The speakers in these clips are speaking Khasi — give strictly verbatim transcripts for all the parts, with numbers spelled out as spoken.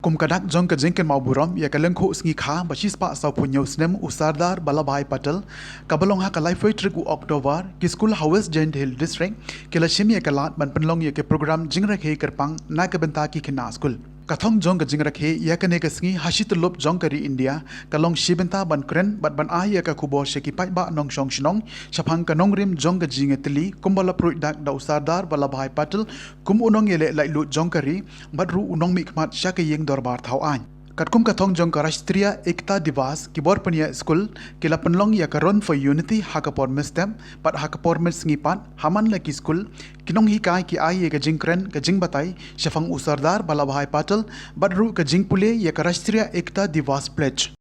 Kum ka dak jong ka jingkynmaw burom ïa ka lyngkhuh sngi kha ba shispah sawphew hynñiew snem u Sardar Vallabhbhai Patel, kaba long ha ka laiphew tarik u October, ki skul ha West Jaiñtia Hills District ki la shim ïa ka lad ban pynlong ïa ka program jingrakhe kyrpang na ka bynta ki khynnah skul. Ka thong jong ka jingrakhe ïa kane ka sngi ha shi tyllup jong ka ri India ka long shi bynta ban kren bad ban ai ïa ka khubor sha ki paidbah nongshong shnong shaphang ka nongrim jong ka jingïatylli kumba la pruid dak da u Sardar Vallabhbhai Patel kum u nongïaleh laitluid jong ka ri bad ruh u nongmihkhmat sha ka ïing dorbar thaw aiñ. Katkum ka thong jong ka Rashtriya Ekta Diwas, ki bor pynïaid skul ki la pynlong ïa ka Run for Unity ha ka por mynstep bad ha ka por mynsngi pat ha man la ki skul ki nonghikai ki ai ïa ka jingkren ka jingbatai shaphang u Sardar Vallabhbhai Patel bad ruh ka jingpule ïa ka Rashtriya Ekta Diwas Pledge.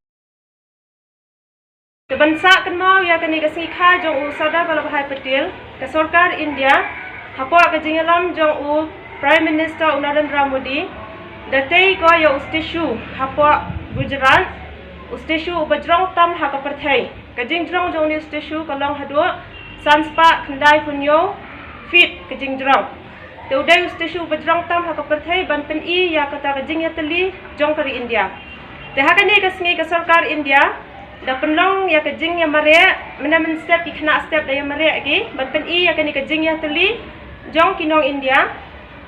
Te ban sah kynmaw ïa kane ka sngi kha jong u Sardar Vallabhbhai Patel, ka sorkar India hapoh ka jingïalam jong u Prime Minister u Narendra Modi da tei ko ïa u statue hapoh Gujarat, u statue uba jrong tam ha ka pyrthei. Ka jingjrong jong une u statue ka long haduh san spah khyndai phew hynñiew feet ka jingjrong. Te u dei u statue uba jrong tam ha ka pyrthei ban pyni ïa kata ka jingïatylli jong ka ri India. Te ha kane ka sngi ka sorkar India da pynlong ïa ka jingïamareh, mynne mynstep ki khynnah step da ïamareh ki ban pyni ïa kane ka jingïatylli jong ki nong India,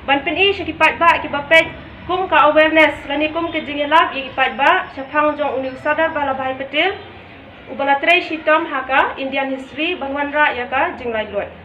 ban pyni sha ki paidbah kiba peit kum ka awareness lane kum ka jingïalap ïa ki paidbah shaphang jong une u Sardar Vallabhbhai Patel uba la trei shitom ha ka Indian history ban wanrah ïa ka jinglaitluid.